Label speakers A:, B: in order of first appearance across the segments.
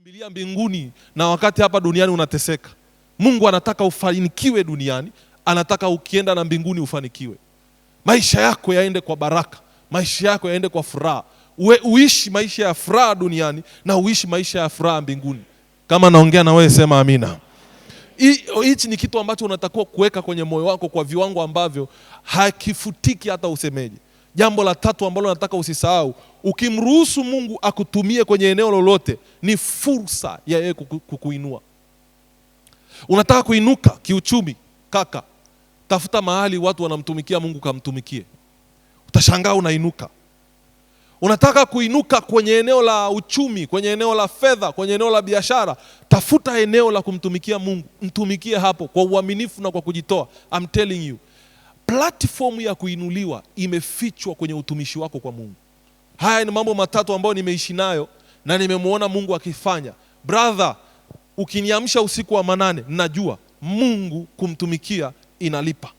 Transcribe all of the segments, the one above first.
A: Kimbilia mbinguni na wakati hapa duniani unateseka. Mungu anataka ufanikiwe duniani, anataka ukienda na mbinguni ufanikiwe. Maisha yako yaende kwa baraka, maisha yako yaende kwa furaha. Uishi maisha ya furaha duniani na uishi maisha ya furaha mbinguni. Kama naongea na wewe sema amina. Hichi ni kitu ambacho unatakiwa kuweka kwenye moyo wako kwa viwango ambavyo hakifutiki hata usemeje. Jambo la tatu ambalo nataka usisahau, ukimruhusu Mungu akutumie kwenye eneo lolote, ni fursa ya yeye kukuinua. Unataka kuinuka kiuchumi, kaka, tafuta mahali watu wanamtumikia Mungu, kamtumikie. Utashangaa unainuka. Unataka kuinuka kwenye eneo la uchumi, kwenye eneo la fedha, kwenye eneo la biashara, tafuta eneo la kumtumikia Mungu, mtumikie hapo kwa uaminifu na kwa kujitoa. I'm telling you, platform ya kuinuliwa imefichwa kwenye utumishi wako kwa Mungu. Haya ni mambo matatu ambayo nimeishi nayo na nimemuona Mungu akifanya. Brother, ukiniamsha usiku wa manane, najua Mungu kumtumikia inalipa.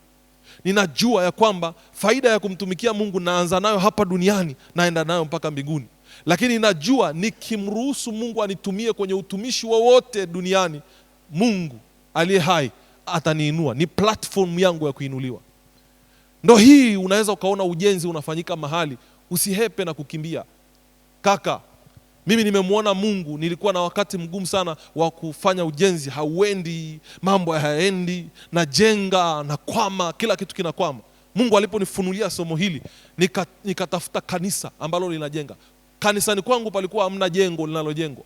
A: Ninajua ya kwamba faida ya kumtumikia Mungu naanza nayo hapa duniani, naenda nayo mpaka mbinguni. Lakini najua nikimruhusu Mungu anitumie kwenye utumishi wowote duniani, Mungu aliye hai ataniinua. Ni platform yangu ya kuinuliwa. Ndo hii unaweza ukaona ujenzi unafanyika mahali, usihepe na kukimbia. Kaka, mimi nimemwona Mungu. Nilikuwa na wakati mgumu sana wa kufanya ujenzi, hauendi, mambo hayaendi, najenga, nakwama, kila kitu kinakwama. Mungu aliponifunulia somo hili, nikatafuta kanisa ambalo linajenga. Kanisani kwangu palikuwa hamna jengo linalojengwa,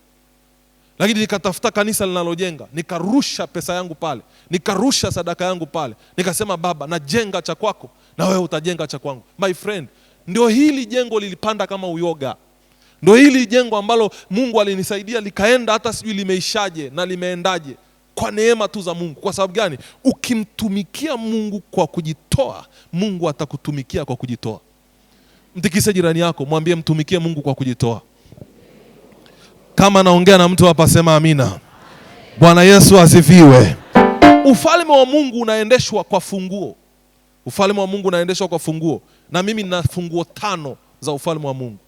A: lakini nikatafuta kanisa linalojenga, nikarusha pesa yangu pale, nikarusha sadaka yangu pale, nikasema Baba, najenga cha kwako na wewe utajenga cha kwangu. My friend, ndio hili jengo lilipanda kama uyoga. Ndio hili jengo ambalo Mungu alinisaidia likaenda, hata sijui limeishaje na limeendaje, kwa neema tu za Mungu. Kwa sababu gani? Ukimtumikia Mungu kwa kujitoa, Mungu atakutumikia kwa kujitoa. Mtikise jirani yako, mwambie mtumikie Mungu kwa kujitoa. Kama naongea na mtu hapa sema amina. Bwana Yesu asifiwe. Ufalme wa Mungu unaendeshwa kwa funguo. Ufalme wa Mungu unaendeshwa kwa funguo. Na mimi nina funguo 5 za ufalme wa Mungu.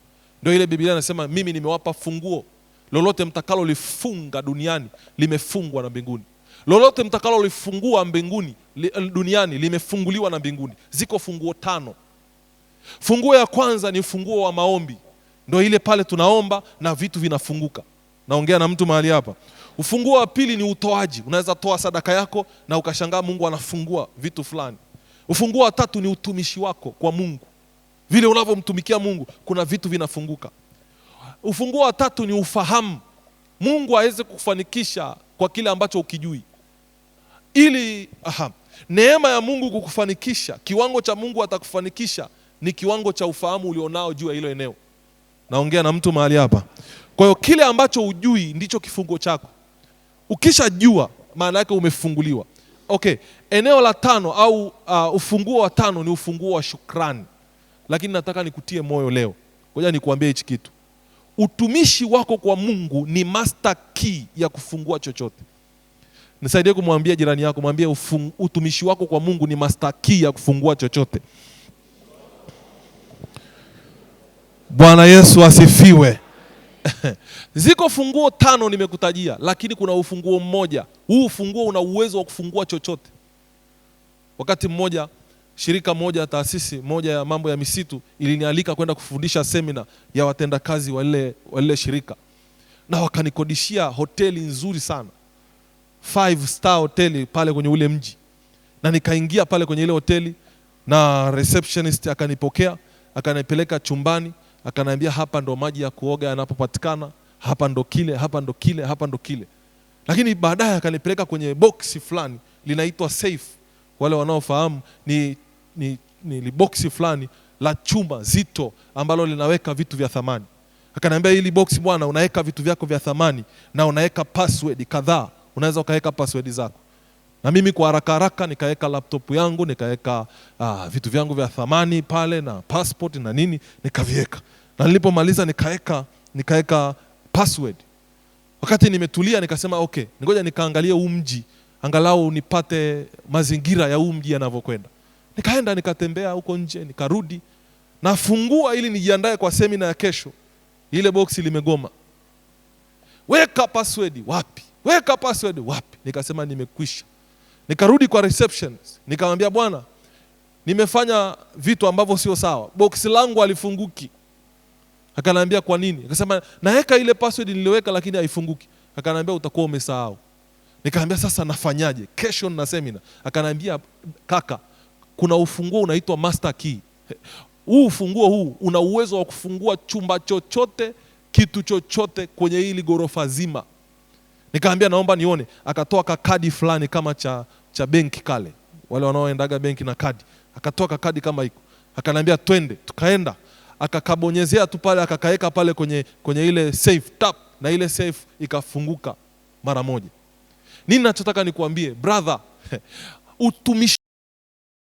A: Ndio ile Biblia inasema mimi nimewapa funguo. Lolote mtakalolifunga duniani limefungwa na mbinguni. Lolote mtakalolifungua mbinguni duniani limefunguliwa na mbinguni. Ziko funguo 5. Funguo ya kwanza ni funguo wa maombi. Ndio ile pale tunaomba na vitu vinafunguka. Naongea na mtu mahali hapa. Ufunguo wa pili ni utoaji. Unaweza toa sadaka yako na ukashangaa Mungu anafungua vitu fulani. Ufunguo wa tatu ni utumishi wako kwa Mungu. Vile unavyomtumikia Mungu kuna vitu vinafunguka. Ufunguo wa tatu ni ufahamu. Mungu aweze kukufanikisha kwa kile ambacho ukijui. Ili neema ya Mungu kukufanikisha, kiwango cha Mungu atakufanikisha ni kiwango cha ufahamu ulionao juu ya hilo eneo. Naongea na mtu mahali hapa. Kwa hiyo kile ambacho hujui ndicho kifungo chako. Ukishajua maana yake umefunguliwa. Okay, eneo la 5 au ufunguo wa 5 ni ufunguo wa shukrani. Lakini nataka nikutie moyo leo. Ngoja nikuambie hichi kitu. Utumishi wako kwa Mungu ni master key ya kufungua chochote. Nisaidie kumwambia jirani yako, mwambie utumishi wako kwa Mungu ni master key ya kufungua chochote. Bwana Yesu asifiwe. Ziko funguo 5 nimekutajia, lakini kuna ufunguo mmoja. Huu ufunguo una uwezo wa kufungua chochote. Wakati mmoja shirika moja, taasisi moja ya mambo ya misitu ilinialika kwenda kufundisha semina ya watendakazi wa lile shirika. Na wakanikodishia hoteli nzuri sana, 5 star hoteli pale kwenye ule mji. Na nikaingia pale kwenye ile hoteli na receptionist akanipokea, akanipeleka chumbani, akaniambia hapa ndo maji ya kuoga yanapopatikana, hapa ndo kile, hapa ndo kile, hapa ndo kile. Lakini baadaye akanipeleka kwenye box fulani linaitwa safe. Wale wanaofahamu ni box fulani la chuma zito ambalo linaweka vitu vya thamani. Akaniambia hili box bwana, unaweka vitu vyako vya thamani na unaweka password kadhaa, unaweza ukaweka password zako. Na mimi kwa haraka haraka nikaweka laptop yangu, nikaweka vitu vyangu vya thamani pale na passport na nini, nikaviweka. Na nilipomaliza nikaweka password. Wakati nimetulia nikasema okay, ngoja nikaangalie huu mji, angalau nipate mazingira ya huu mji yanavyokwenda. Nikaenda nikatembea huko nje, nikarudi, nafungua ili nijiandae kwa semina ya kesho. Ile box limegoma. Weka password wapi? Weka password wapi? Nikasema nimekwisha. Nikarudi kwa reception, nikamwambia bwana, nimefanya vitu ambavyo sio sawa, box langu halifunguki. Akaniambia kwa nini? Akasema naweka ile password niliweka, lakini haifunguki. Akaniambia utakuwa umesahau. Nikamwambia sasa nafanyaje? Kesho nina semina. Akaniambia kaka, kuna ufunguo unaitwa master key. Huu ufunguo huu una uwezo wa kufungua chumba chochote, kitu chochote kwenye hili ghorofa zima. Nikamwambia naomba nione. Akatoa kakadi fulani kama cha benki kale, wale wanaoendaga benki na kadi. Akatoa kakadi kama iko, akaniambia twende. Tukaenda, akakabonyezea tu pale, akakaeka pale kwenye ile safe tap, na ile safe ikafunguka mara moja. Nini nachotaka nikuambie brother, utumishi